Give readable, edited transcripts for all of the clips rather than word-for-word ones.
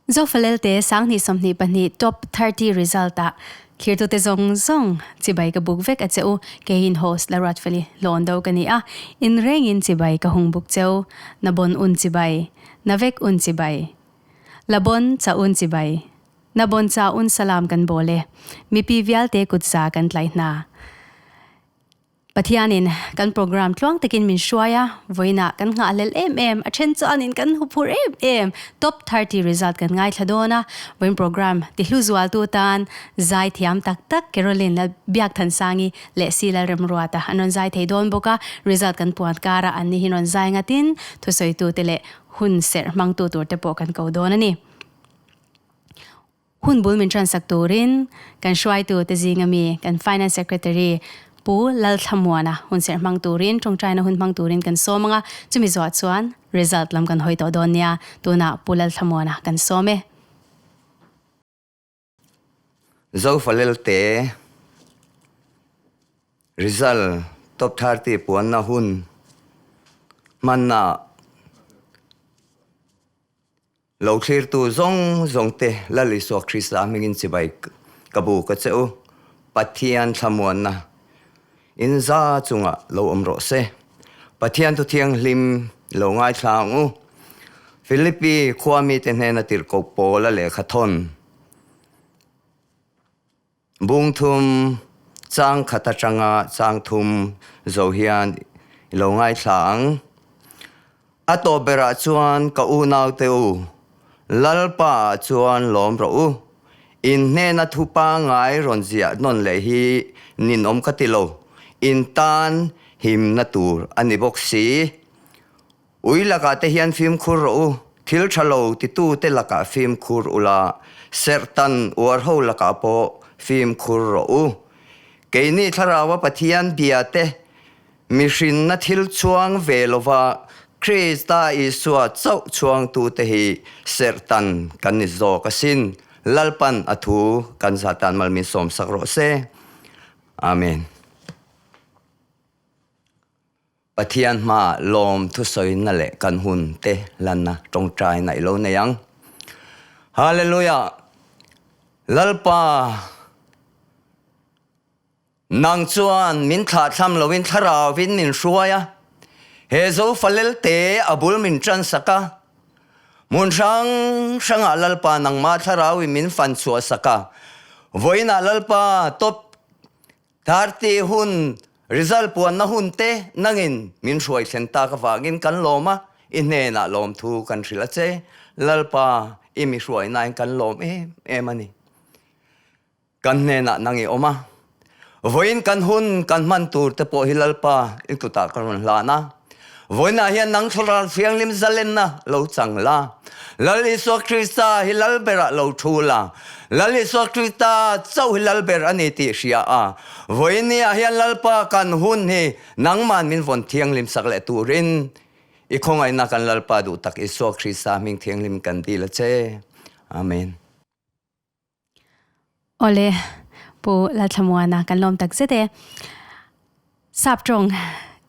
Zofalelte 2022 Top 30 result ah thlirtute zawng zawng chibai ka buk vek a che u. Keiin host Laruatfeli hlawn do ka ni a, in rengin chibai ka hung buk cheu. Na bon un chibai, na vek un chibai, la bon cha un chibai, na bon cha un salam kan bawl e. Mipi vialte kutza kan tlai hna. Pathianin kan program tluang takin min hruai a, vawiinah kan nghahhlelh em em, a then chuanin kan huphur em em, top 30 result kan ngaithla dawn a, vawiin program tihlu zualtu tan zai thiam tak tak Caroline lal Biakthansangi leh Si Lalremruata an rawn zai thei dawn bawk a, result kan puan karah an ni hi rawn zai ngatin thusawitute leh hun serh hmangtu turte pawh kan ko dawn a ni. Hun bul min transak turin kan hruaitu te zinga mi kan Finance Secretary Pu Lalthlamuana hun serh hmang turin tawngtaina hun hmang turin kan sawm anga, chumi zawh chuan result lam kan hawi tawh dawn nia, tunah Pu Lalthlamuana kan sawm e. Zofalelte Result top 30 puanna hun hmanna Lo thlirtu zawng zawngte Lal Isua Krista hmingin chibai ka bu ka che u. Pathian thlamuanna in za chungah lo awm rawh se. Pathian thu thianghlim lo ngaithla ang u. Philippi khua mite hnena tirhkoh Paula lehkha thawn. Bung thum chang khat atanga chang thum zo hian i lo ngaithla ang. A tawp berah chuan ka unaute u, Lalpa ah chuan lawm rawh u. In hnena thu pangngai rawn ziah nawn leh hi ninawm ka ti lo, in tan himna tur a ni bawk si. Ui lakah te hian fimkhur rawh u, thil tha lo titute lakah fimkhur ula, serhtan uar ho lakah pawh fimkhur rawh u. Keini Thlaraua Pathian bia te mihrinna thil chuang ve lova Krista Isua chauh chhuangtute hi serhtan kan ni zawk asin. Lalpan a thu kan zatan malmin sawmsak rawh se. Amen. Pathian hmaah lawm thusawina leh kan hun te lanna tawngtaina i lo nei ang. Hallelujah! Lalpa, nang chuan min thlahthlam loin thlarauvin min hruai a, he Zofa lelte a bul min ṭansak a, hmun hrang hrangah Lalpa nangmah thlarauin min fan chhuahsak a, vawiinah Lalpa top 30 hun result puanna hun te nangin min hruai thlen tak avangin kan lawm a, i hnenah lawmthu kan hrilh a che. Lalpa, i mi hruainain kan lawm em em a ni. Kan hnenah nang i awm a, vawiin kan hun kan hman tur te pawh hi Lalpa i kutah ka rawn hlan a. Vawiinah hian nang Thlarau Thianghlim zalenna lo chang la, Lal Isua Krista hi Lal berah lo thu la, Lal Isua Krista chauh hi Lal ber a ni tih hria a, vawiinniah hian Lalpa kan hun hi nangman min vawn thianghlim sak leh turin i khawngaihna kan Lalpa duh tak Isua Krista hming thianghlim kan dil a che. Amen. Awle, Pu Lalthlamuana kan lawm tak zet e. Sap tawng,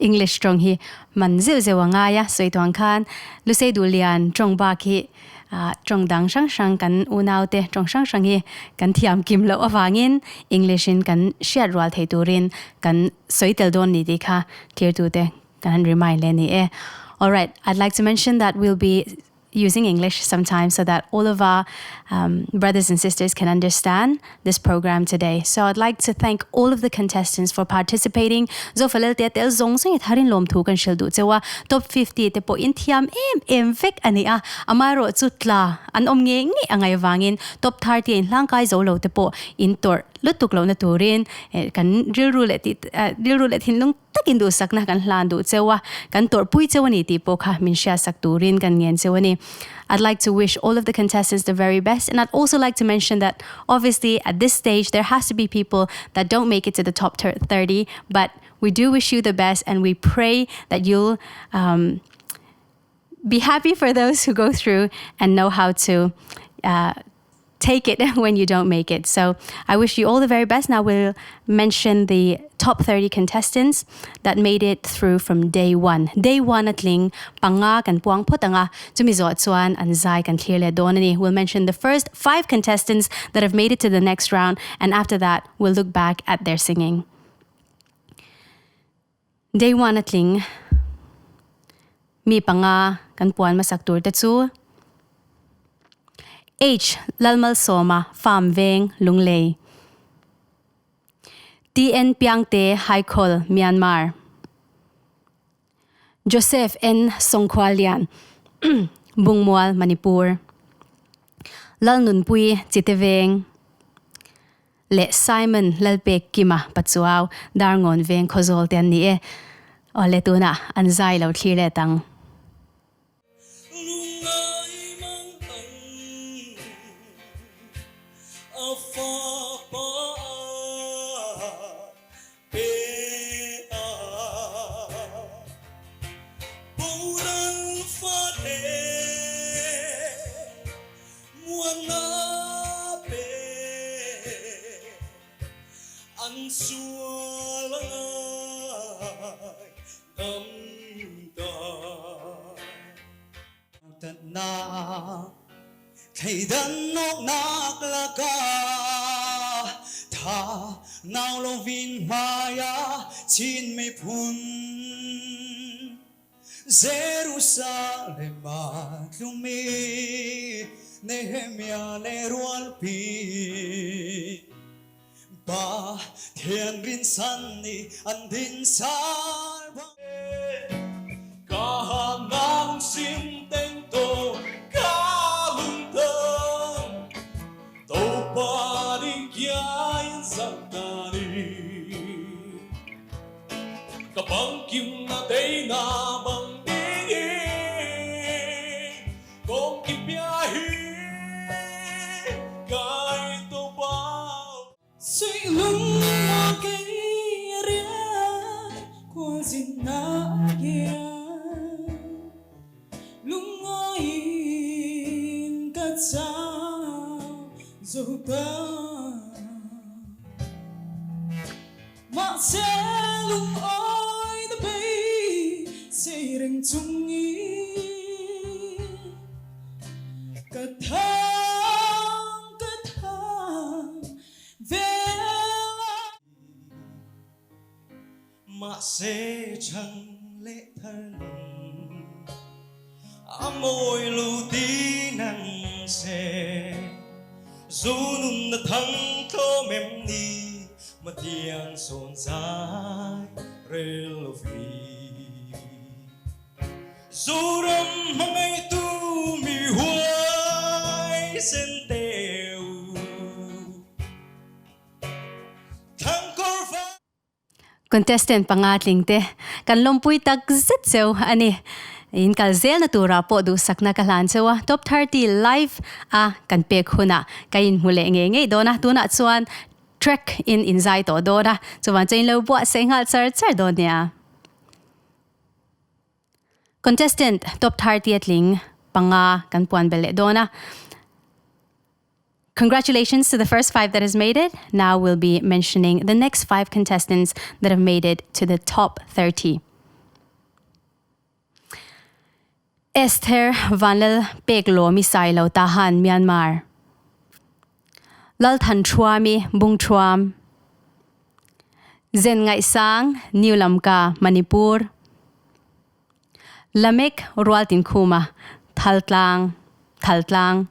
English tawng hi man zeuh zeuh a ngai a, sawi tuang khan Lusei Duhlian tawng bak hi tawng dang hrang hrang kan unaute tawng hrang hrang hi kan thiam kim loh avangin English in kan hriat rual thei turin kan sawi tel dawn ni tih kha thirtute kan han remind leh a ni e. Alright, I'd like to mention that we'll be using English sometimes so that all of our brothers and sisters can understand this program today. So I'd like to thank all of the contestants for participating. Zofalel te tel zong zong i tharin lom thu kan hril du chewa top 50 te po in thiam em em vek ani a amai ro chu tla an om nge nge angai wangin top 30 in hlang kai zo lo te po in tor lutuk lo na turin kan rilru le ti rilru le thinlung takin duhsakna kan hlan duh cheu a, kan tawrhpui cheu a ni tih pawh kha min hriatsak turin kan ngen cheu a ni. I'd like to wish all of the contestants the very best and I'd also like to mention that obviously at this stage there has to be people that don't make it to the top 30 but we do wish you the best and we pray that you'll um, be happy for those who go through and know how to uh, take it when you don't make it. So I wish you all the very best. Now we'll mention the top 30 contestants that made it through from day one. Day one a tling panga kan puang phawt anga chumi zawh chuan an zai kan thlir leh dawn a ni. We'll mention the first five contestants that have made it to the next round and after that we'll look back at their singing. Day one a tling mi panga kan puan hmasak tur te chu H Lalmalsawma Farm Veng Lunglei TN Piangte Haikhol Myanmar Joseph N Songkhualian Bungmual Manipur Lalnunpui Chite Veng leh Simon Lalpek Kima Pachuau Darngawn Veng Khawzawl te an ni e. Awle tunah an zai lo thlir let ang. Lungngai mang ang a fapa a pe a. Boral fate muan a pe an sual a ngai dam ta. Tatnak thleidan awknak lakah tha nau lovin hmaiah Chin miphun Jerusalem ah tlumi Nehemiah le rualpi Pathian rinsan nih an din sal bang. Ka nang sim teng to ka lungtang to pa ding kiain sang ta ni ka bang kim na tei na bang ding i kong ki pia hi kai to bao. Suihlung maw kei rian khualzinnak hian lungngai in ka cang zo ta. Mah lung awi na bei sei reng chung i ka thang ka thang ve lai. Mahse chang le thar nun a mawi lo ti nang se zu nun na thang thlawm em ni ma tiang sawn zai rel lo vi zu ram hmangaihtu mi huai sen teu thang kawr fai. Contestant panga tling te kan lawmpui tak zet cheu a ni. In kal zelna turah pawh duhsakna ka hlan cheu a, Top 30 live a kan pek hunah ka inhmu leh ngei ngei dawn a, tunah chuan track in inzai tawh dawn a, chuvang chuan in lo buatsaih nghal char char dawn nia. Contestant Top 30 a tling panga kan puan belh leh dawn a. Congratulations to the first five that has made it. Now we'll be mentioning the next five contestants that have made it to the top 30. Esther Vanlal Pek Lomi Sailo Tahan Myanmar. Lal Than Thuami Bung Thuam. Zen Ngai Sang New Lamka Manipur. Lamek Rualtin Khuma Thaltlang Thaltlang.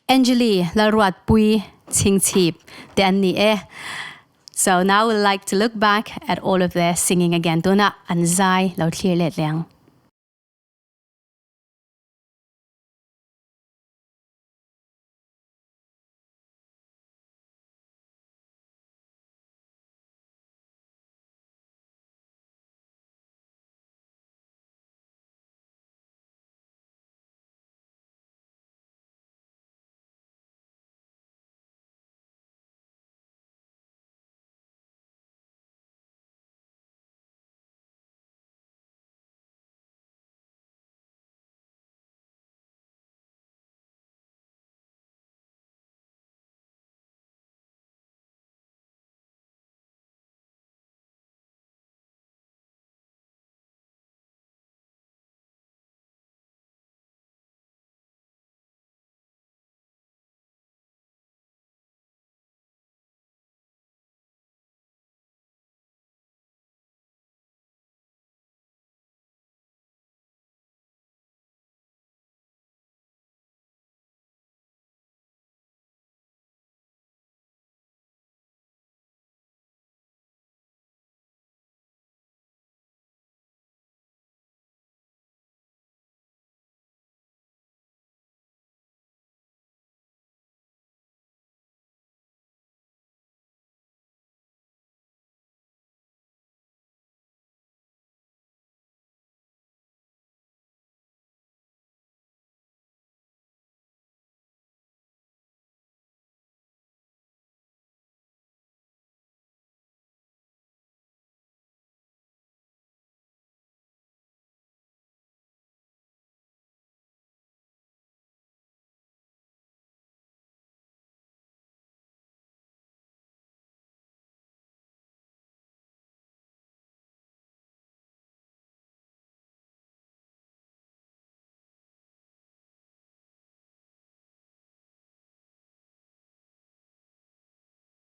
Angeli Lalruatpui Chingchip te an ni e. So now we'll like to look back at all of their singing again. Tuna an zai lo thlir let leng.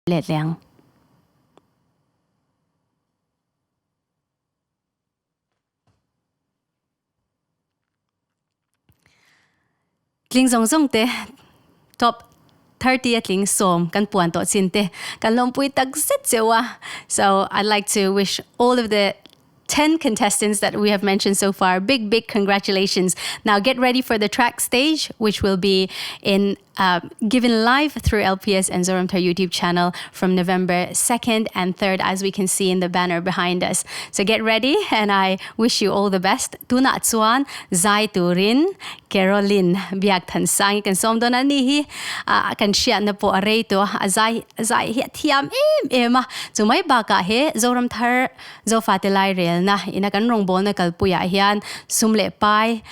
Let leh ang. Tling zawng zawng te top 30 a tling sawm kan puan tawh chin te kan lawmpui tak zet cheu a. So I'd like to wish all of the 10 contestants that we have mentioned so far big big congratulations. Now get ready for the track stage which will be in uh, given live through LPS and Zoramthar YouTube channel from November 2nd and 3rd as we can see in the banner behind us. So get ready and I wish you all the best. Tuna chuan zai turin Caroline biak than sang kan som don ani hi a kan hriat na pawh a rei tawh a zai zai hi a thiam em em a chumai bakah he Zoram thar Zofate lai relna ina kan rawngbawlna kalpuiah hian sum leh pai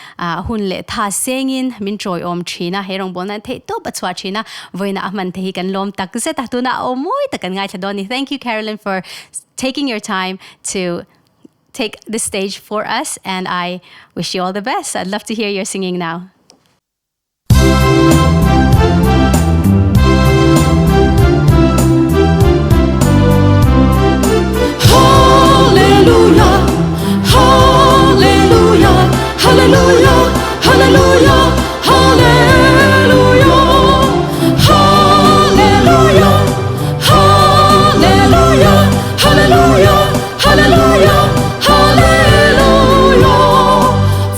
hun leh tha sengin min tawiawm thin a he rawngbawlna an theih tawp a chhuah thin a vawiinah a hman thei hi kan lawm tak zet a tunah aw mawi tak kan ngaithla dawn a ni thank you Caroline for taking your time to take the stage for us and I wish you all the best. I'd love to hear your singing now. Hallelujah, Hallelujah, Hallelujah, Hallelujah, Hallelujah, Hallelujah, Hallelujah, Hallelujah, Hallelujah, Hallelujah.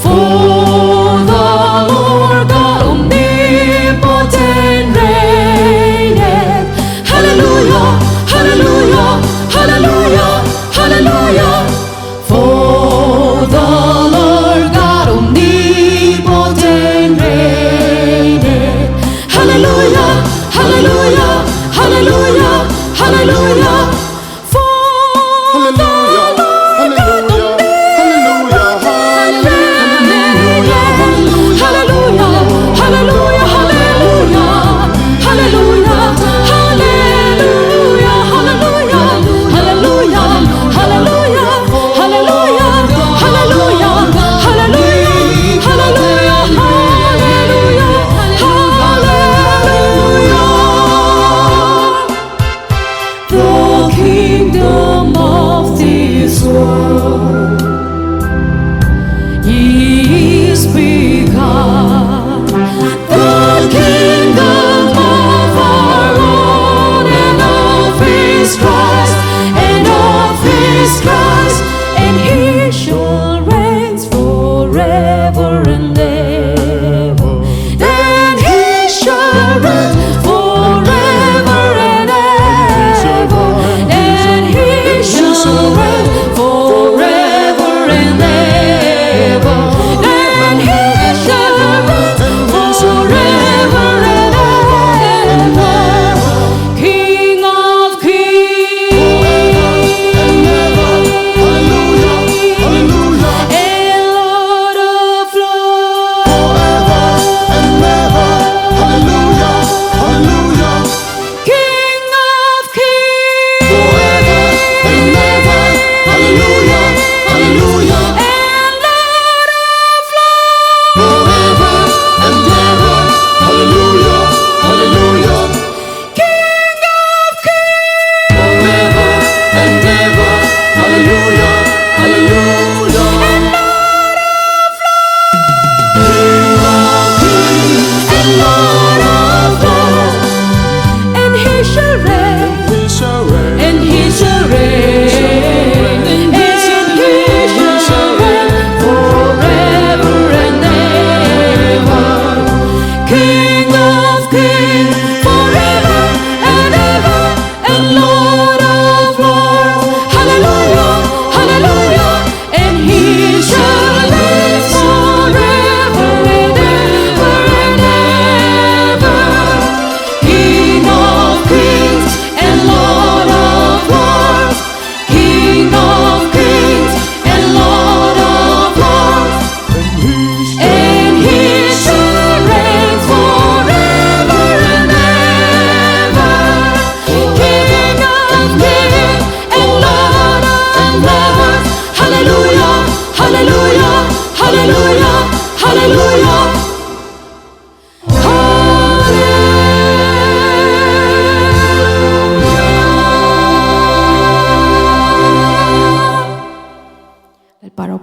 For the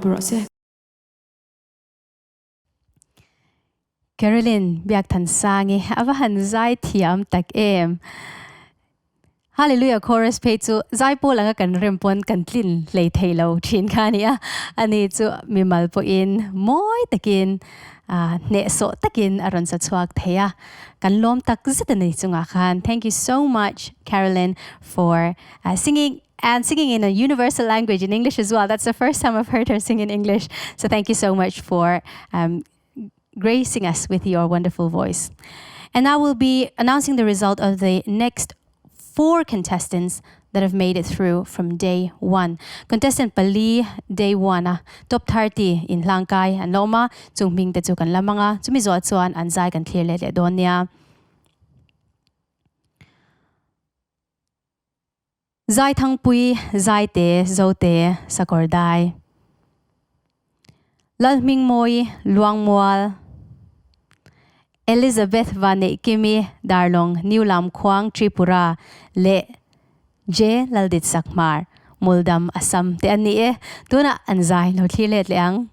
ropui rawh se. Carolyn Biakthansangi a va han zai thiam tak em. Hallelujah chorus phei chu zai pawl anga kan rem pawn kan tlin hlei thei lo thin kha a ni a. Ani chu mimal pawhin mawi takin hnehsawh takin a rawn sa chhuak thei a. Kan lawm tak zet a ni chungah khan. Thank you so much Carolyn for singing and singing in a universal language in English as well. That's the first time I've heard her sing in English. So thank you so much for um, gracing us with your wonderful voice. And now we'll be announcing the result of the next four contestants that have made it through from day one. Contestant pali day one a top 30 in hlangkai an loma chung hming te chu kan lamanga chumi zo chuan an zai kan thlir le le don nia. Zaithangpui, Zaite, Zote, Sakawrdai. Lalhmingmawi, Luangmual. Elizabeth Vaneihkimi, Darlawng, New Lamkhuang, Tripura leh J. Laldit Sakhmar, Muldam, Assam te an ni e. Tunah an zai lo thlir let leh ang.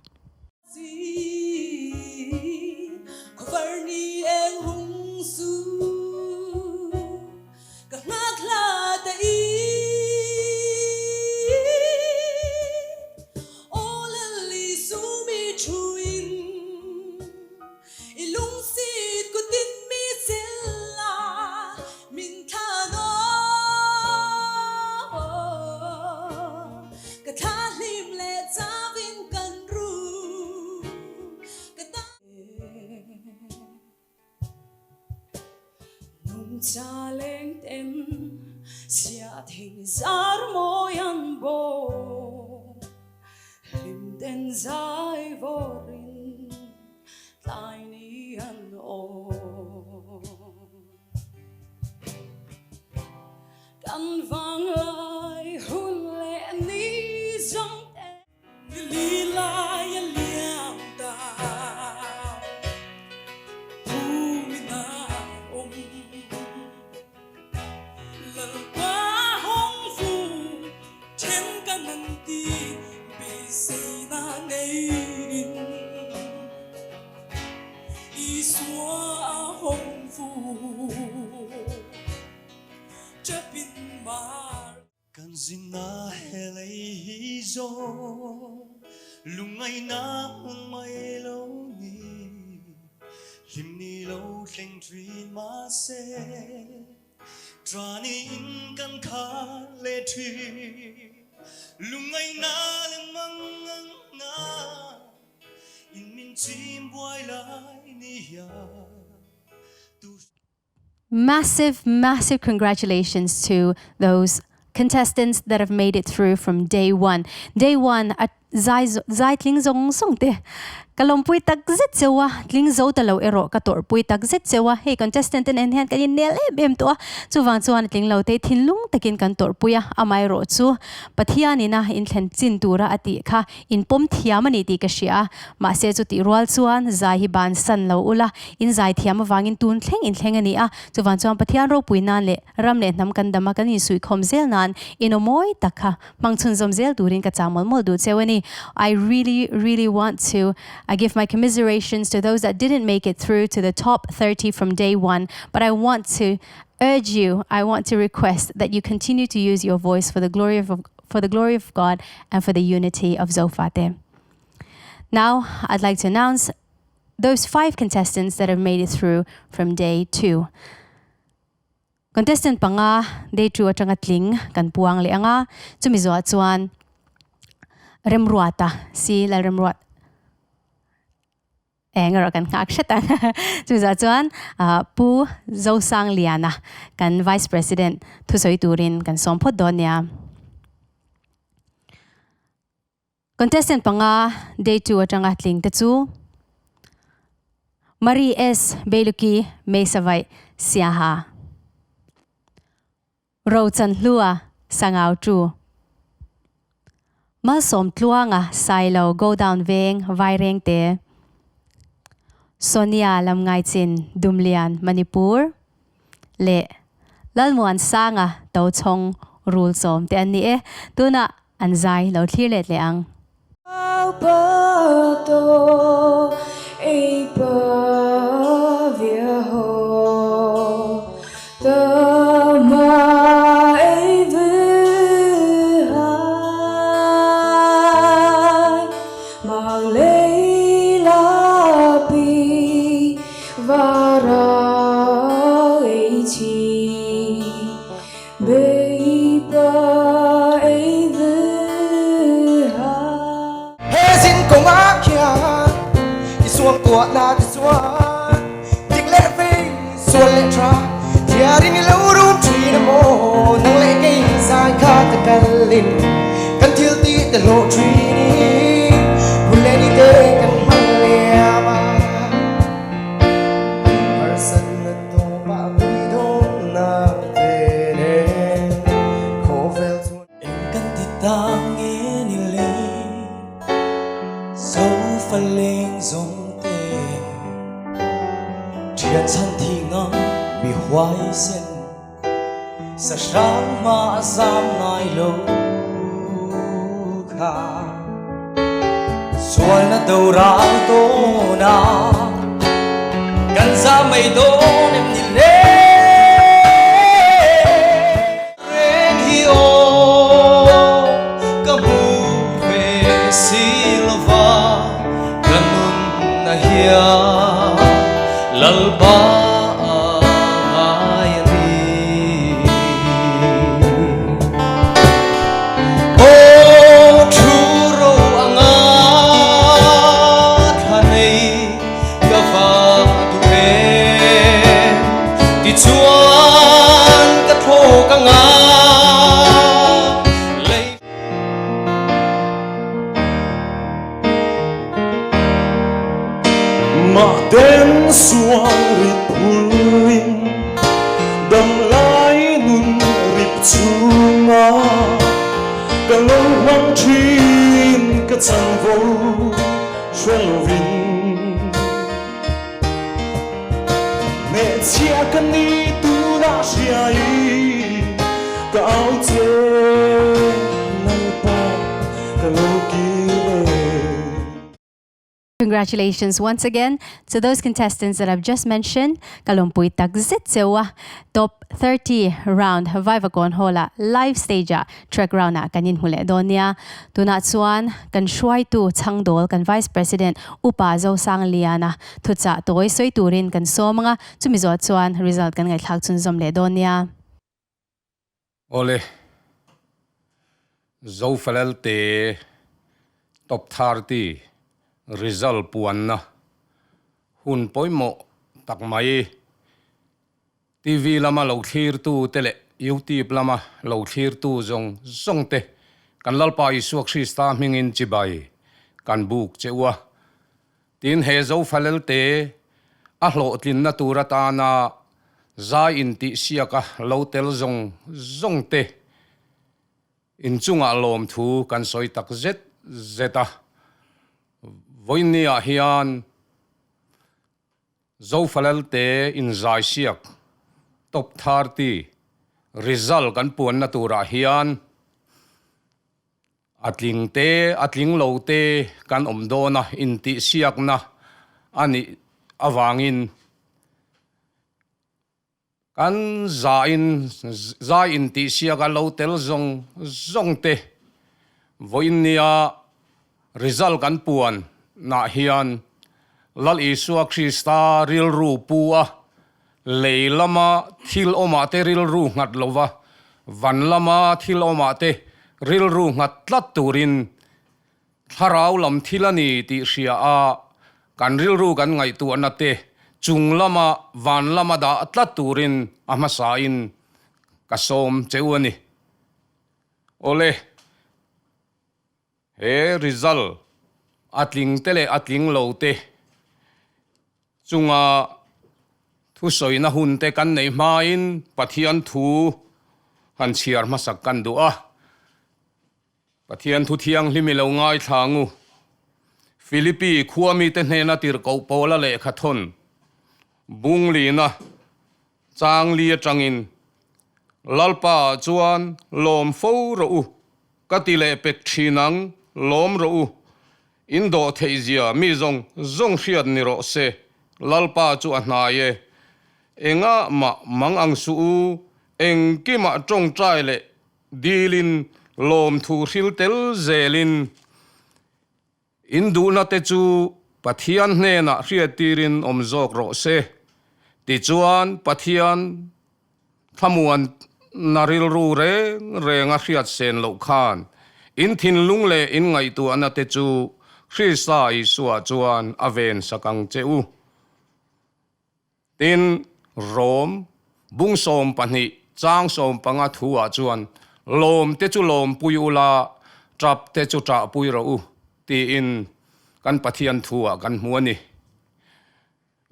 Massive, massive congratulations to those contestants that have made it through from day one. Day one a zai zai tling zawng zawng te ka lawmpui tak zet cheu a, tling zo ta lo erawh ka tawrhpui tak zet cheu a, hei contestant te nen hian kan innel em em tawh a, chuvang chuan a tling lo te thinlung takin kan tawrhpui a, amaherawh chu Pathianin a inthlen chin tura a tih kha inpawm thiam a ni tih ka hria a, mahse chutih rual chuan zai hi bansan lo ula, in zai thiam avangin tun thleng inthleng a ni a, chuvang chuan Pathian ropui nan leh ram leh hnam kan dam a kan insuihkhawm zel nan in aw mawi tak kha hmang chhunzawm zel turin ka chah mawlh mawlh duh cheu a ni. I really really want to give my commiserations to those that didn't make it through to the top 30 from day one but I want to urge you, I want to request that you continue to use your voice for the glory of for the glory of God and for the unity of Zofate. Now, I'd like to announce those five contestants that have made it through from day two. Contestant panga day 2 atanga tling kan puang leh anga chumi zawh chuan Remruata si Lalremruat eng erawh kan nghak hret ang. Chuzah chuan Pu Zosangliana kan Vice President thusawi turin kan sawm phawt dawn nia. Contestant panga day 2 atanga tling te chu Marie S. Beiluki Meisavai Siaha. Rochanhlua Sangau Tu. Malsawm Tluanga Sailo Go Down Veng Vairengte. Sonia Lamngaichin Dumlian Manipur leh Lalmuansanga Tochhawng Rulchawm te an ni e. Tunah an zai lo thlir let leh ang. pa to ei pa via ho ta ma ei vu hai mang lấy la pi va ra ei chi bei pa ei vu hai. He zin kawngah khian i suangtuahna te chuan dik leh vei, sual leh tha thiarin i lo rum thin a maw? Nang leh kei zai kha ta kalin kan thil tih te hlawh thinin hun leh ni te kan hman liam a. Harsatna tawpah beidawngna te nen khawvel chuan. Eng kan ti ta nge ni le Zofa leng zawng te Thian chhan thi ngam mi huaisen Sa hrang hma a zam ngai lo kha Sualna do ral tawn a Kan zam mai dawn em ni le. Reng hi aw ka hmu ve si lova ka nunna hian Lalpa a ngai a ni. Aw thu ro anga thla nei ka va duh em tichuan ka thlawk anga lei. Mah den sual rit phur in dam lai nun rip chunga ka lo hmang thin ka chanvo hre lovin. Hnehchhiah ka ni tunah hria i ka au che Lalpa ka lo kir e. Congratulations once again to those contestants that I've just mentioned. Ka lawmpui tak zet cheu a, Top 30 round Vaivakawn Hall-ah live stage-ah Track round-ah kan inhmu leh dawn nia. Tunah chuan kan hruaitu Chhangdawl kan Vice President Upa Zosangliana thuchah tawi sawi turin kan sawm anga, chumi zawh chuan result kan ngaihthlak chhunzawm leh dawn nia. Awle, Zofalelte Top 30 result puanna hun pawimawh tak mai. TV lama lo thlirtu te leh YouTube lama lo thlirtu zawng zawng te kan Lalpa Isua Krista hmingin chibai kan buk che u a. Tin, he Zofalelte a hlawhtlinna tur atana zai intihsiaka lo tel zawng zawng te inchungah lawmthu kan sawi tak zet zet a. Vawiinniah hian Zofalelte inzaisiak Top 30 result kan puanna turah hian A tling te, a tling lo te kan awm dawn a, intihsiakna a nih avangin kan zain zai intihsiak a lo tel zawng zawng te vawiin nia result kan puan nah hian Lal Isua Krista rilru pu a, lei lama thil awmah te rilru nghat lova, van lama thil awmah te rilru nghat tlat turin thlarau lam thil a ni tih hria a, kan rilru kan ngaihtuahna te chung lama van lama dah tlat turin a hmasain ka sawm che u a ni. Awle. He result a tling te leh a tling lo te chunga thusawina hun te kan neih hmain Pathian thu han chhiar hmasak kan duh a. Pathian thu thianghlim i lo ngaithla ngu. Philippi khua mite hnena tirhkoh Paula lehkha thawn Bunglina Changli atangin Lalpa ah chuan lawm fo rawh u. Ka ti leh pek thin ang, lawm rawh u. In dawh theih zia mi zawng zawng hriat ni rawh se, Lalpa chu a hnai e. Engah mah mang ang suh u, engkimah tawngtai leh dilin lawmthu hril tel zelin in duhna te chu Pathian hnenah hriattirin awm zawk rawh se. Tichuan Pathian thlamuanna rilru reng renga hriat sen loh khan in thinlung leh in ngaihtuahna te chu Krista Isua chuan a ven sak ang che u. Tin, Rom bung 12 chang 15 thu ah chuan, Lawm te chu lawmpui ula, tap te chu ṭahpui rawh u, tiin kan Pathian thu ah kan hmu a ni.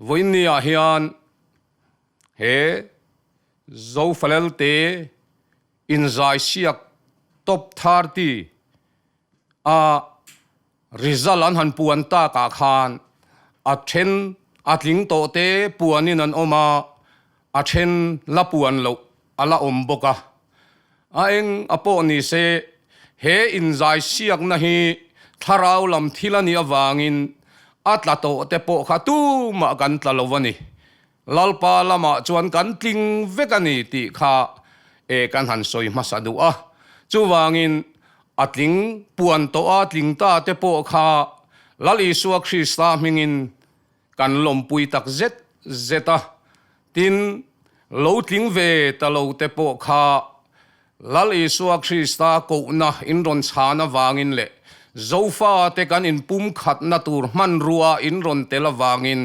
Vawiinni ah hian he Zofalelte inzaisiak top 30 a Result an han puan takah khan a then a tling tawh te puanin an awm a, a then la puan loh a la awm bawk a. A eng a pawh ni se, he inzai siakna hi thlarau lam thil a nih avangin a tla tawh te pawh kha tumah kan tla lo a ni. Lalpa lamah chuan kan tling vek a ni tih kha e kan han sawi hmasa duh a. Chuvangin a tling puan tawh a tling ta te pawh kha Lal Isua Krista hmingin kan lawmpui tak zet zet a. Tin, lo tling ve ta lo te pawh kha Lal Isua Krista kohna in rawn chhan avangin leh Zofa te kan inpumkhatna tur hmanrua in rawn tel avangin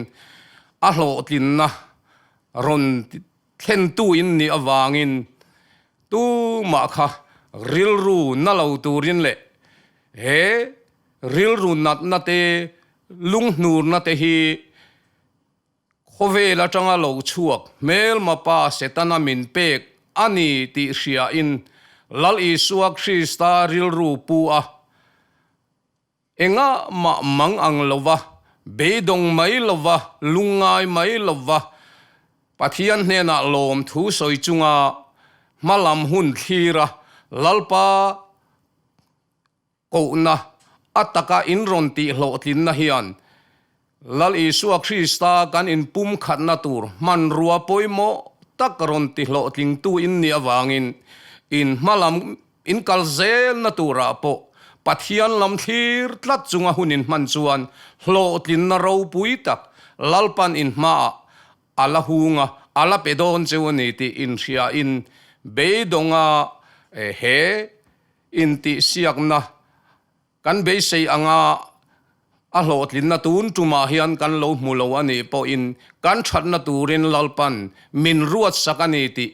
a hlawhtlinna rawn thlentu in nih avangin tumah kha rilru na lo turin leh he rilru natna te lunghnurna te hi Khawvel atanga lo chhuak hmelma pa Setana min pek a ni tih hriain Lal Isua Krista rilru pu a, engah mah mang ang lova, beidawng mai lova, lungngai mai lova, Pathian hnenah lawmthu sawi chunga hmalam hun thlira Lalpa Kohna a taka in rawn tih hlawhtlinna hian Lal Isua Krista kan inpumkhatna tur hmanrua pawimawh tak rawn ti hlawhtlingtu in nih avangin in hmalam in kal zelna turah pawh Pathian lam thlir tlat chunga hun in hman chuan hlawhtlinna ropui tak Lalpan in hmaah a la hung a, a la pe dawn cheu a ni tih inhriain beidawnga he Intihsiakna kan beisei anga a hlawhtlinna tun tumah hian kan lo hmu lo a nih pawhin kan thatna turin Lalpan min ruatsak a ni tih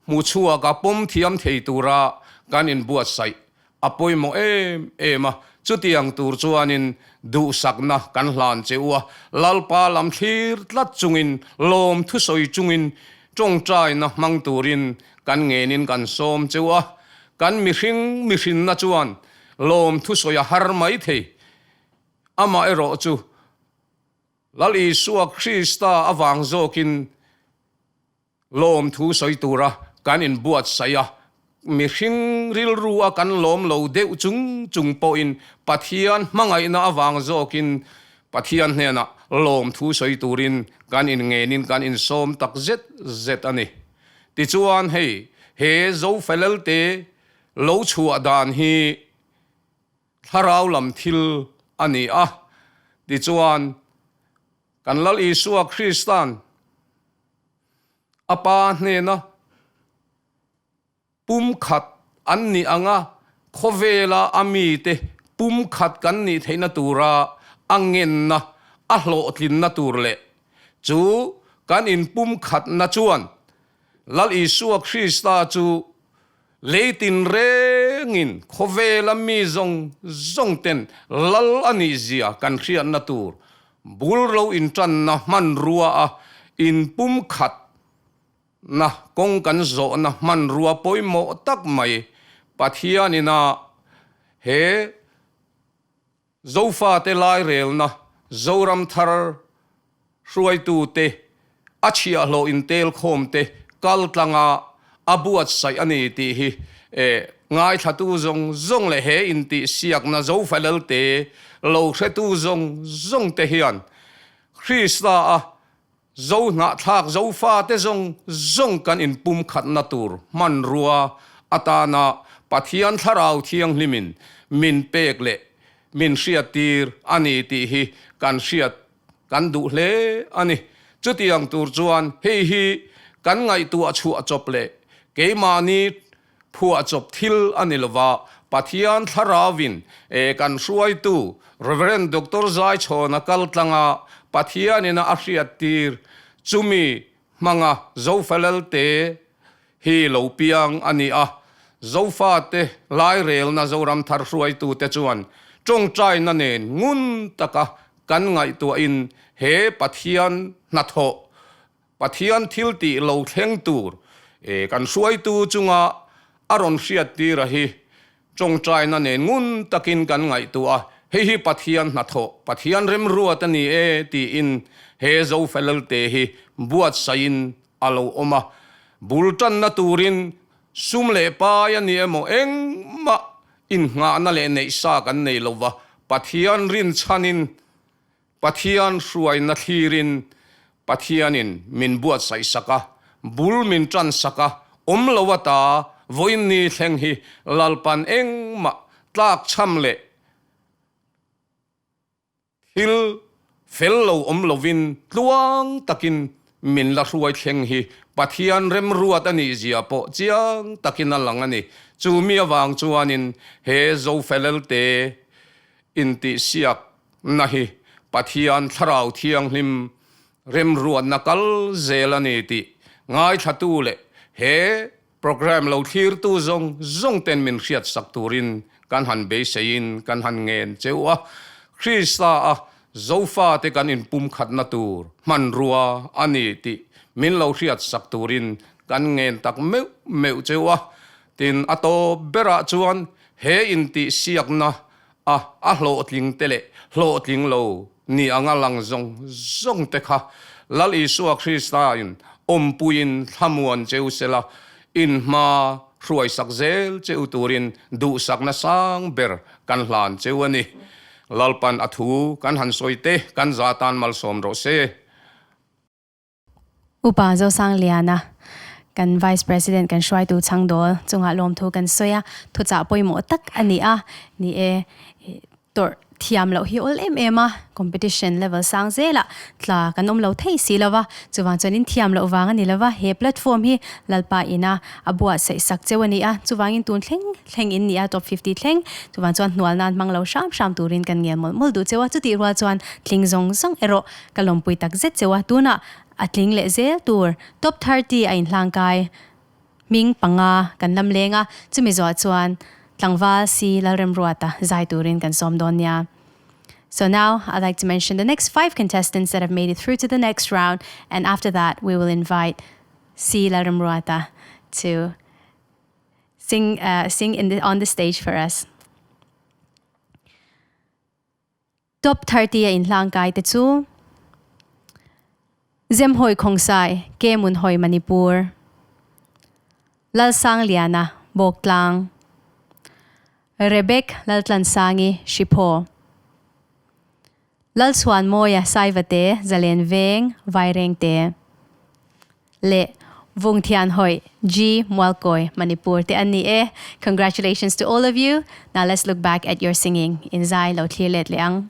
hmu chhuaka pawm thiam thei tura kan inbuatsaih a pawimawh em em a. Chutiang tur chuanin duhsakna kan hlan che u a, Lalpa lam thlir tlat chungin lawm thusawi chungin tawngtaina hmang turin kan ngenin kan sawm che u a. Kan mihring mihrinna chuan lawm thusawi a har mai thei. Amaherawh chu Lal Isua Krista avang zawkin lawm thu sawi tura kan inbuatsaih a, mihring rilru a kan lawm lo deuh chung chung pawhin Pathian hmangaihna avang zawkin Pathian hnenah lawm thu sawi turin kan inngenin kan insawm tak zet zet a ni. Tichuan hei he Zofelelte lo chhuah dan hi thlarau lam thil a ni a, tichuan kan Lal Isua Krista'n a Pa hnena pumkhat an nih anga khawvela a mite pumkhat kan nih theihna tura a ngenna a hlawhtlinna tur leh Chu kan inpumkhatna chuan Lal Isua Krista chu lei tinrengin khawvela mi zawng zawng ten Lal a nih zia kan hriatna tur bul ro intanna hmanrua a inpumkhatna kawng kan zawhna hmanrua pawimawh tak mai Pathianin a he Zofate lairelna Zoram thar hruaitute, a chhiahhlawh intelkhawmte kaltlanga a buatsaih a ni tih hi Ngaithlatu zawng zawng leh he intihsiakna Zofalelte lo hretu zawng zawngte hian Krista a Zo hnahthlak Zofate zawng zawng kan inpumkhatna tur hmanrua atana Pathian Thlarau Thianghlimin min pek leh min hriattir a ni tih hi kan hriat kan duh hle a ni. Chutiang tur chuan hei hi kan ngaihtuah chhuah chawp leh keimahni phuah chawp thil a ni lova, Pathian Thlarauin e kan hruaitu Rev. Doctor Zaichhawna kaltlanga Pathianina a hriattir chumi hmanga Zofalelte hi lo piang a ni a, Zofate lairelna Zoram thar hruaitute chuan tawngtaina nen ngun taka kan ngaihtuahin he Pathian hnathawh, Pathian thil tih lo thleng tur kan hruaitu chunga a rawn hriattir a hi tawngtaina nen ngun takin kan ngaihtuah a, hei hi Pathian hnathawh, Pathian remruat a ni e tiin he Zofelelte hi buatsaihin a lo awm a, bul tanna turin sum leh pai a ni emaw engmah innghahna leh neihsa kan nei lo va, Pathian rinchhanin, Pathian hruaina thlirin Pathianin min buatsaih sak a, bul min tan sak a, awm lo ata vawiinni thleng hi Lalpan engmah tlakchham leh Thil fel lo awm lovin tluang takin min la hruai thleng hi Pathian remruat a nih zia pawh chiang takin a lang a ni. Chu mi avang chuanin he Zofelelte intihsiakna hi Pathian Thlarau Thianghlim remruatna kal zel a ni tih ngaithlatu leh he Programme lo thlirtu zawng zawng ten min hriatsak turin kan han beiseiin kan han ngen cheu a, Krista a Zofate kan inpumkhatna tur hmanrua a ni tih min lo hriatsak turin kan ngen tak meuh meuh cheu a. Tin, a tawp berah chuan he intihsiakna a a hlawhtling te leh hlawhtling lo ni anga lang zawng zawng te kha Lal Isua Krista in awmpuiin thlamuan cheu sela, in hma hruaisak zel cheu turin duhsakna sang ber kan hlan cheu a ni. Lalpan a thu kan han sawi te kan za tan malsawm rawh se. Upa Zosangliana, kan Vice President kan hruaitu chhangdawl chungah lawmthu kan sawi a, thuchah pawimawh tak a ni a, ni e, tawrh thiam loh hi awl em em a, competition level sang zelah tla kan awm lo thei si lo va, chuvang chuan in thiam loh vang a ni lo va, he platform hi Lalpa ina a buatsaih sak cheu a ni a, chuvangin tun thleng thleng in ni a, top 50 thleng, chuvang chuan hnual nan hmang lo hram hram turin kan ngel mawlh mawlh duh cheu a, chutih rual chuan tling zawng zawng erawh Ka lawmpui tak zet cheu a, tunah a tling leh zel tur top 30 a inhlangkai hming panga kan lam leng a, chumi zawh chuan tlangval si Lalremruata zai turin kan sawm dawn nia. So now I'd like to mention the next five contestants that have made it through to the next round and after that we will invite si Lalremruata to sing uh, sing in the, on the stage for us. Top 30 a inhlangkai te chu Zemhawi Khongsai, Kemunhawi Manipur, Lalsangliana, Bawktlang, Rebek Laltlansangi, Hriphaw, Lalchhuanmawia Saivate, Zalen Veng, Vairengte leh Vungthianhawi G Mualkawi, Manipur te an ni e. Congratulations to all of you. Now let's look back at your singing in zai lo thlir let leh ang.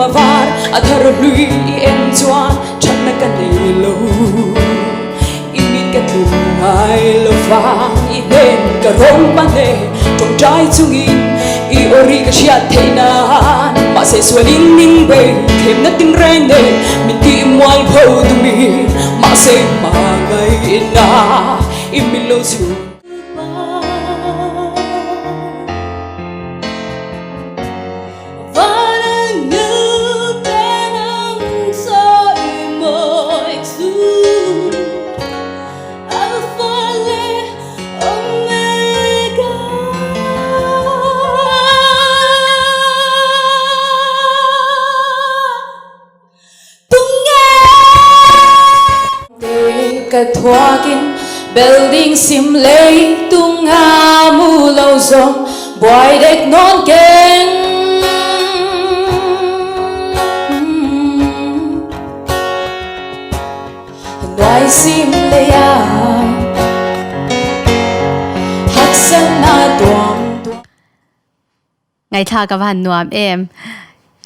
a var a thar hlui i en chuan thatna ka nei lo i mit ka tlum ngai lo vang i hnen ka rawn pan e tawngtai chungin i aw ri ka hriat theih nan mahse sualin min bei thlemna tinreng nen min tih mual pho tumin mahse hmangaihna i min lo chhun. Building sim lei tung nga mu lo zawng buai dek nawn keng Hnuai sim lei a Haksana tuam tuam Ngaithla ka van nuam em.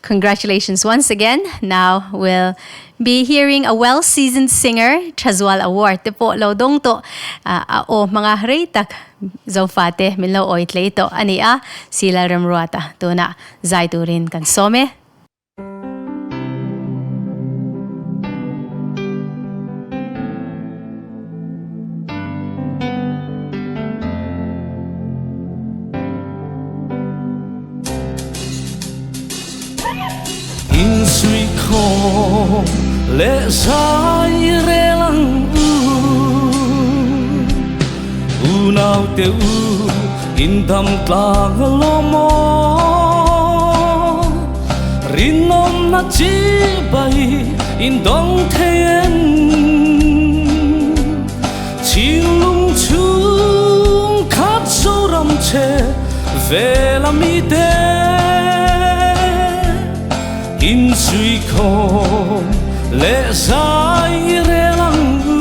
Congratulations once again. Now we'll be hearing a well-seasoned singer, Thazual Award te pawh lo dawng tawh a aw hmanga rei tak Zofa te min lo awi tlei tawh a ni a, Si Lalremruata tunah zai turin kan sawm e. Insuikhawm leh zai rel ang u Unaute u indam tlang alawm aw Rinawmna chi bai indawng thei em Thinlung chhung khat Zoram che vel a mite Insuikhawm leh zai rel ang u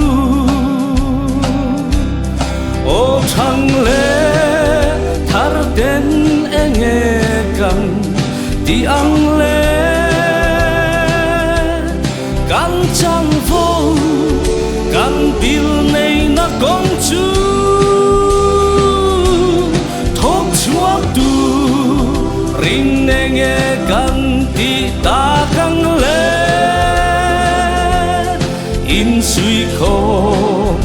Aw thang leh thar ten enge kan tih ang le Kan chang vo kan bil neihna kawng chu thawk chhuak tu ring enge kan tih tak ang le Insuikhawm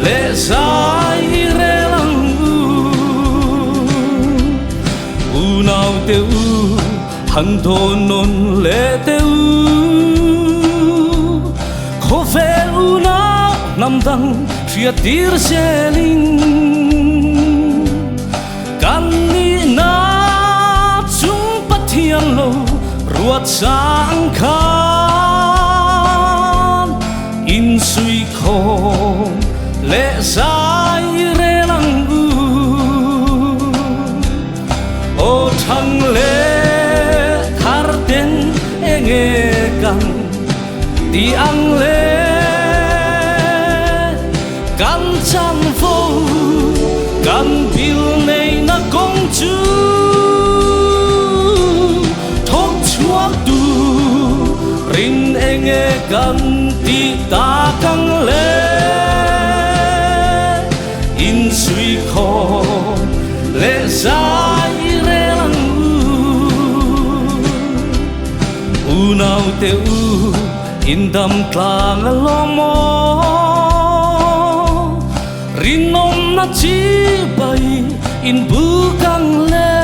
leh zai rel ang u Unaute u Han dawn nawn leh teh u. Khawvel unau hnam dang hriat tir zelin kan nihna chung Pathian lo ruat sang khan insuikhawm leh zai rel ang u. Aw thang leh thar ten enge kan ti ang le kan chang fo kan bil neihna kawng chu thawk chhuak tu rin enge kan ti tak ang le. Insuikhawm leh zai rel ang u. Unaute u indam tlang alawm aw. Rinawmna chi bai inbuk ang le.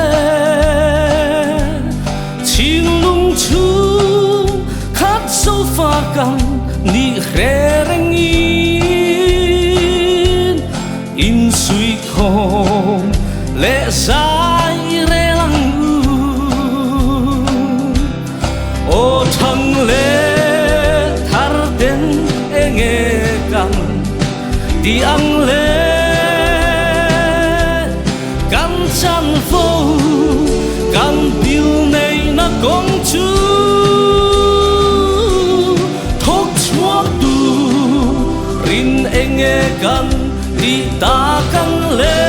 Thinlung chhung khat sofa kan nih hre rengin insuikhawm leh zai rel ang u. Aw thang leh thar ten enge kan ti ang le kan chan fo kan bil neihna kawng chu thawk chhuak tu rin enge kan tih tak ang le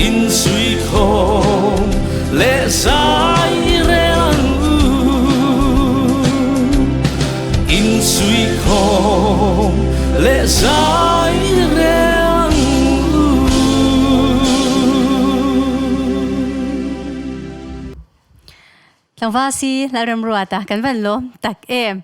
insuikhawm leh zai rel ang. zai reng ang u. Tlangval si Lalramruata kan van lawm tak em.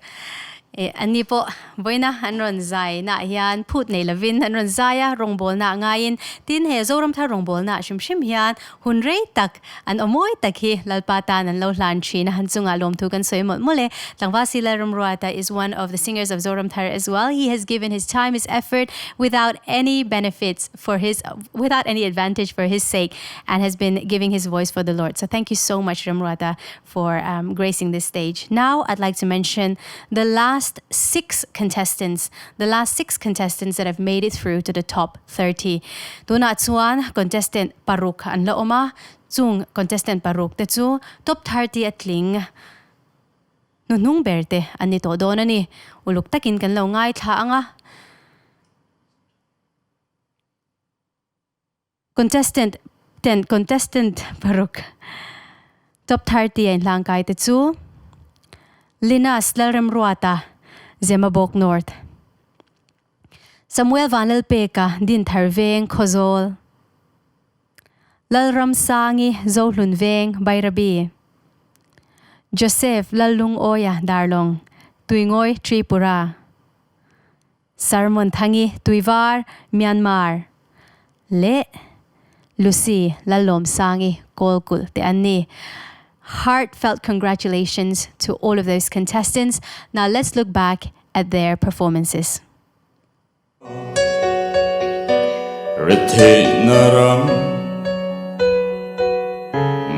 E, anni pawh vawiina an rawn zai naah hian phut nei lovin an rawn zai a, rawngbawlna ah ngaiin tin he Zoramthar rawngbawlna ah hrim hrim hian hun rei tak an aw mawi tak hi Lalpa tan an lo hlan thin a, han chungah lawmthu kan sawi mawlh mawlh e. Tlangval si Lalramruata is one of the singers of Zoramthar as well. He has given his time, his effort without any benefits for his without any advantage for his sake and has been giving his voice for the Lord. So thank you so much Ramruata for um, gracing this stage. Now I'd like to mention the last six contestants, the last six contestants that have made it through to the top 30. Tuna chuan contestant paruk an la oma chung contestant paruk te chu top 30 atling Hnuhnung ber te an ni tawh dawn a ni. Uluk takin kan lo ngaithla ang a. Contestant ten contestant paruk top 30 a inhlangkai te chu Linus Lalremruata, Zemabawk North, Samuel Vanlalpeka, Dinthar Veng, Khawzawl, Lalramsangi, Zohlun Veng, Bairabi, Joseph Lallungawia, Darlawng, Tuingawi, Tripura. Sermon Thangi Tuivar, Myanmar, leh Lucy Lalawmsangi Kawlkulh te an ni. Heartfelt congratulations to all of those contestants. Now let's look back at their performances. Retheihna ram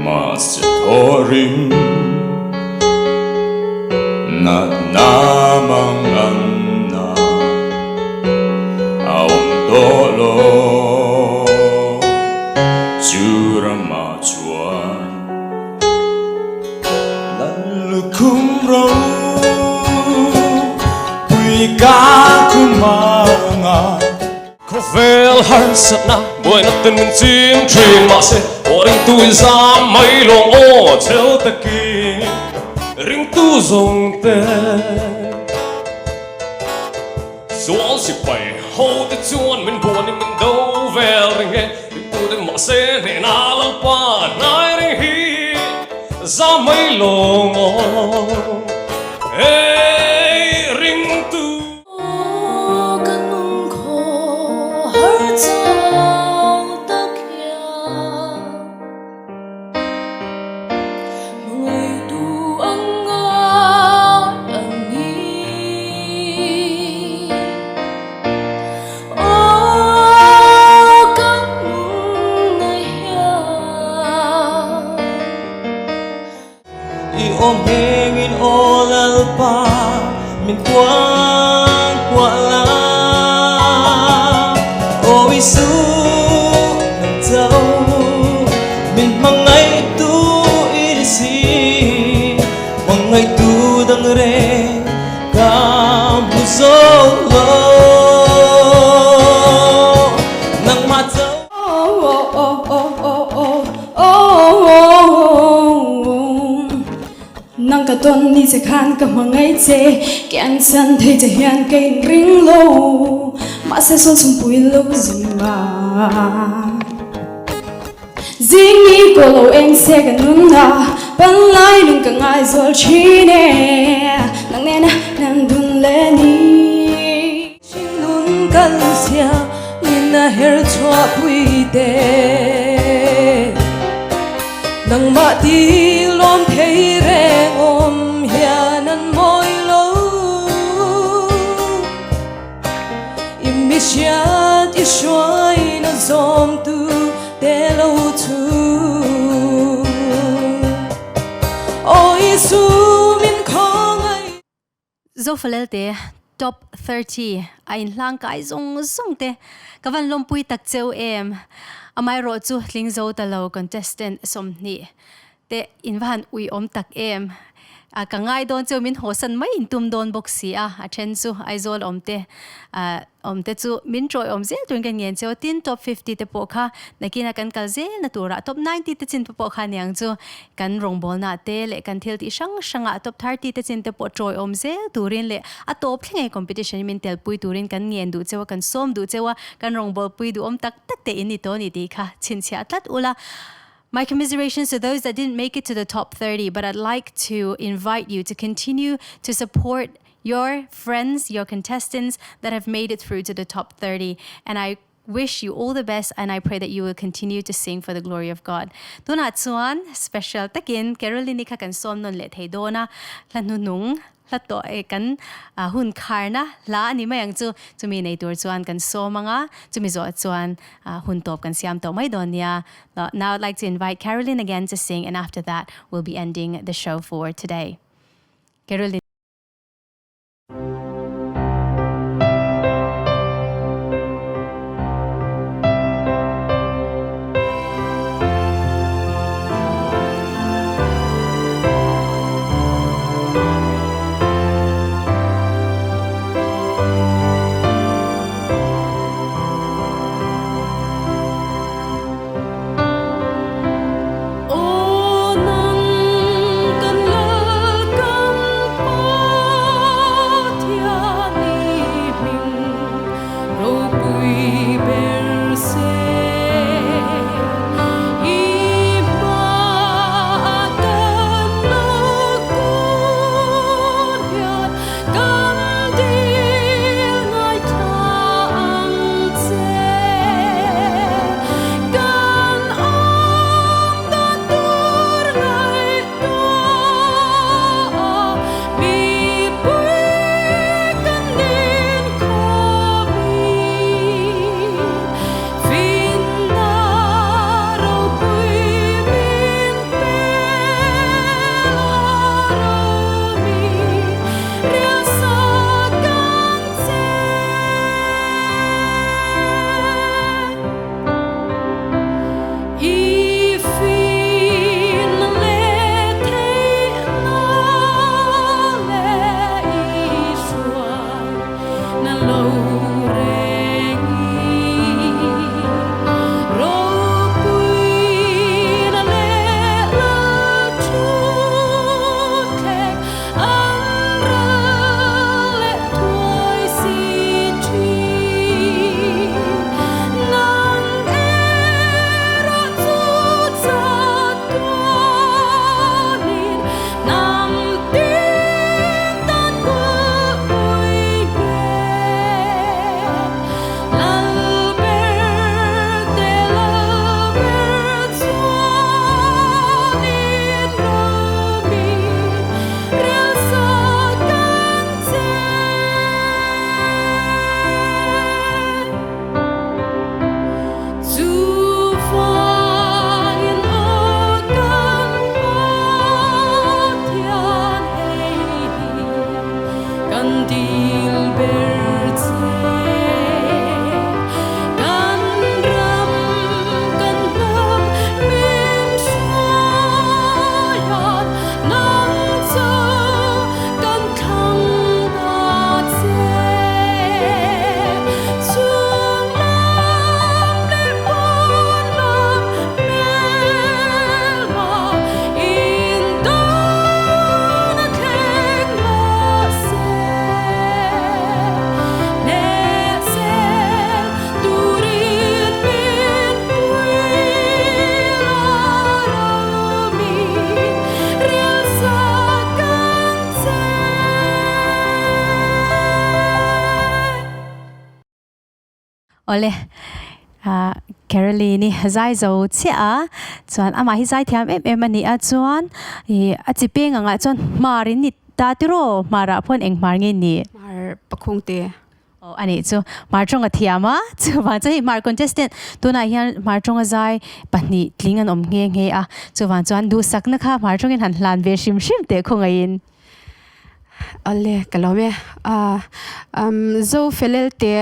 mahse thawhrim natna manganna a awm tawh lo. Chu ramah chuan Lallukhum ro pui ka khum anga. Khawvel harsatna buaina ten min chim thin mahse aw ringtu in zam mai lawng aw cheu takin ringtu zawng te Sual sipai ho te chuan min buanin min do vel ring e ringtu te mahse hnehna Lalpa hnai ring hi zam mai lawng aw Hey ringtu. Aw ka nun khaw har chau tak hian Hmangaihtu ang ngai ang ni. Aw ka nun na hian. I awm hengin aw Lalpa min kuang kuah la Aw Isu nang cho min hmangaihtu i ni si Hmangaihtu dang reng ka hmu zo lo Nangmah cho Nang ka tawn ni che khan ka hmangaih che Kian chan thei che hian ka inring lo Mahse sawn chhumpui lo zing a Zing ni pawh lo eng se ka nun a Panlai nung ka ngaizual thin e Nang nena nan dun leh ni. Hringnun kal sia min a her chhuah pui te Nangmah ti lawm thei reng awm hian an mawi lo I mi hriat i hruaina zawm tu te lo chu Aw Isu min khawngaih. Zofalelte Top 30 a inhlang kai zawng zawng te ka van lawmpui tak cheu em. Amaherawh chu tling zo ta lo contestant 20 te in va han ui awm tak em. Ka ngai dawn chu min hawsan mai in tum dawn bawk si a, a then chu Aizawl awm te awm te chu min tawih awm zel turin ka ngen cheu a, tin top 50 te pawh kha nakina kan kal zel na turah top 90 te chin te pawh kha aniang chu kan rawngbawlna te leh kan thil tih hrang hrangah top 30 te chin te pawh tawih awm zel turin leh a tawp thleng e competition in min telpui turin kan ngen duh cheu a, kan sawm duh cheu a, kan rawngbawlpui duhawm tak tak te in ni tawh a ni tih kha chhinchhiah tlat ula. My commiserations to those that didn't make it to the top 30, but I'd like to invite you to continue to support your friends, your contestants that have made it through to the top 30. And I wish you all the best and I pray that you will continue to sing for the glory of God. Tunah chuan special takin Caroline kha kan sawm nawn leh thei dawn a, hla hnuhnung hla tawh e kan hun kharna hla a ni mai ang chu. Chumi nei tur chuan kan sawm anga, chumi zawh chuan hun tawp kan siam tawh mai dawn nia. Now I'd like to invite Caroline again to sing and after that we'll be ending the show for today. Caroline. Awle Caroline i zai zo chiah a, chuan amah hi zai thiam em em a ni a, chuan ih a chi peng angah chuan hmar in ni ta tiraw hmarah pawh eng hmar nge ni? Hmar pakhung te. Aw a nih chu hmar tawng a thiam a, chuvang chuan hei hmar contestant tunah hian hmar tawnga zai pahnih tling an awm nghe nghe a, chuvang chuan duhsakna kha hmar tawngin han hlan ve hrim hrim teh khawngaihin. Awle ka lawm e. Um Zo Felel te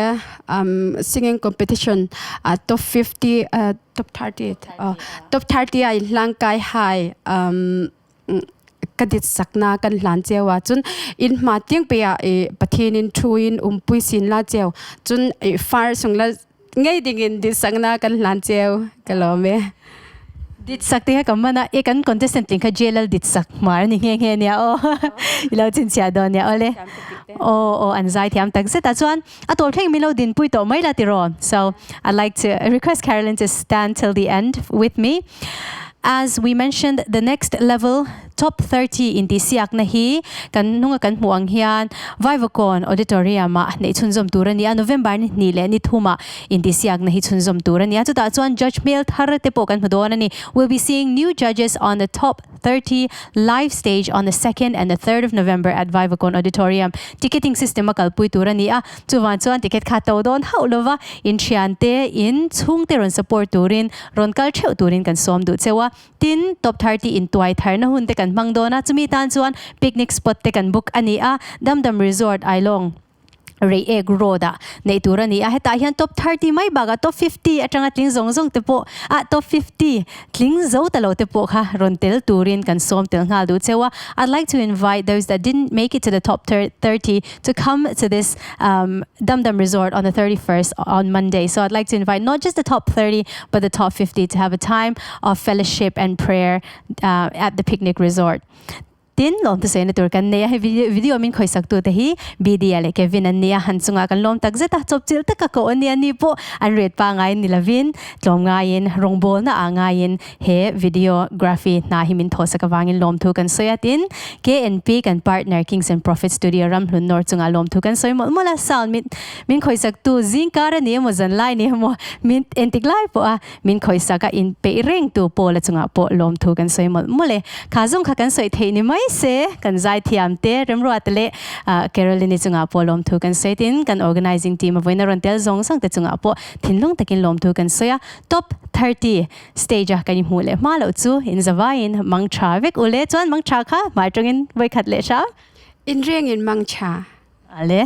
um singing competition a top 50 top 30 top 30 a inhlang kai hai um. ka dit sakna kan hlan cheu a chun in hma tiang pe ah i Pathian in thu in umpui sin la cheu chun i far sung la ngei ding in dit sakna kan hlan cheu ka lawm e. Dit sak te kha ka man a, e kan contestant tling kha JLL dit sak hmar a ni nghe nghe nia aw i lo chhinchhiah dawn nia awle aw aw an zai thiam tak zet a chuan a tawl thleng min lo dinpui tawh mai la tiraw so I'd like to request Carolyn to stand till the end with me as we mentioned the next level top 30 intihsiakna hi kan hnunga kan hmuh ang hian Vaivakawn Auditorium ah neih chhunzawm tur a ni a, November ni hnih leh ni thumah intihsiakna hi chhunzawm tur a ni a, chutah chuan judge hmel thar te pawh kan hmu dawn a ni. We'll be seeing new judges on the top 30 live stage on the second and the third of November at Vaivakawn Auditorium. Ticketing system a kalpui tur a ni a, chuvang chuan ticket kha to dawn hauh lova inthiante in chhungte rawn support turin rawn kal theuh turin kan sawm duh cheu a. Tin, top 30 in tuai tharna hun te kan hmang dawn a, chumi tan chuan picnic spot te kan book a ni a, Damdam Resort, Ailawng, Reiek Road ah neih tur a ni a, hetah hian top 30 mai bakah top 50 atanga tling zawng zawng te pawh ah top 50 tling zo ta lo te pawh kha rawn tel turin kan sawm tel nghal duh cheu a, I'd like to invite those that didn't make it to the top 30 to come to this um Damdam Resort on the 31st on Monday. So I'd like to invite not just the top 30 but the top 50 to have a time of fellowship and prayer uh, at the picnic resort. Tin lawm te sawi na tur kan nei a, hei video min khawisak tu te hi BD-a leh Kevin an ni a, han chungah kan lawm tak zet a, chawpchilh taka koh a ni a, ni pawh an ret pa ngaiin ni lovin tlawm ngaiin rawngbawlna ah ngaiin He videography hna hi min thawhsak avangin lawmthu kan sawi a, tin KNP kan partner Kings and Prophets Studio Ramhlun North chungah lawmthu kan sawi mawlh mawlh a, sound min min khawisaktu zingkar a ni emaw zanlai ni emaw min entik lai pawh a min khawisak a in peih rengtu Paula chungah pawh lawmthu kan sawi mawlh mawlh e. Kha zawng kha kan sawi theih ni mai se kan zaithiam te Remruata leh Caroline-i chungah pawh lawmthu kan sawi tin kan organizing team a vawiin a rawn tel zawng zawng te chungah pawh thinlung takin lawmthu kan sawi a, top 30 Stage a kan inhmuh leh hma loh chu in zavaiin mang tha vek ule chuan mang tha kha hmai tangin vawikhat leh hram. In rengin mang tha. Ale.